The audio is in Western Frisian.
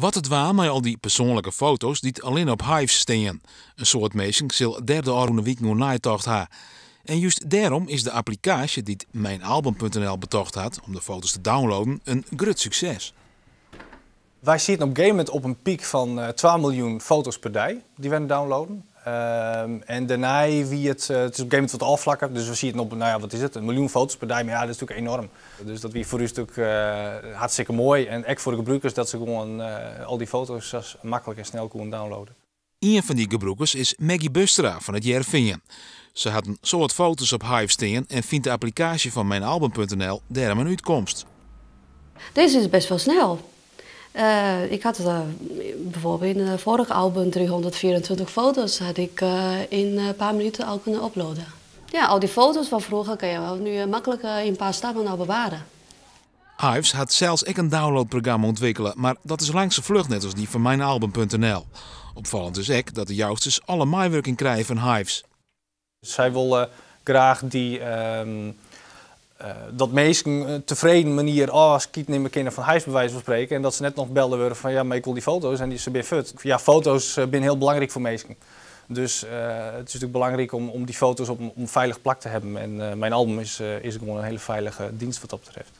Wat te dwaan mei al dy persoanlike foto's dy't allinne op Hyves stean? In soad minsken sil dêr de ôfrûne wiken oer neitocht ha. En just dêrom is de applikaasje dy't Mijnalbum.nl betocht hat om de foto's te downloaden in grut sukses. Wy sieten op in gegeven momint op in pyk fan 2 miljoen foto's per dei dy't wy downloaden. En dêrnei wie it, it is op in gegeven momint wat ôfflakke, dus we sieten op, nou ja, wat is it, in miljoen foto's per dei, mar ja, dat is natuerlik enoarm. Dus dat wie foar ús natuerlik hartstikke moai en ek foar de gebrûkers dat se gewoan al dy foto's sa maklik en snel koene downloaden. Ien fan dy gebrûkers is Maggie Bustra fan It Hearrenfean. Se hat in soad foto's op Hyves stean en fynt de applikaasje fan Mijnalbum.nl dêrom in útkomst. Dizze is best wol snel. Ik had bijvoorbeeld in het vorige album 324 foto's had ik in een paar minuten al kunnen uploaden. Ja, al die foto's van vroeger kan je wel nu makkelijk in een paar stappen al bewaren. Hyves hat sels ek in downloadprogramma ûntwikkele, mar dat is lang sa fluch net as dy fan Mijnalbum.nl. Opfallend is ek dat de Jousters alle meiwurking krije fan Hyves. Sy wolle graach dat minsken tefreden manier ôfskied nimme kinne fan Hyves, by wize fan spreken. En dat se net noch belle wurde fan ja, mar ik wol dy foto's en dy se binne fuort. Ja, foto's binne hiel belangryk foar minsken. Dus it is natuerlik belangryk om dy foto's op in feilich plak te hawwen. En Mijn Album is gewoan in hiele feilige tsjinst wat dat betreft.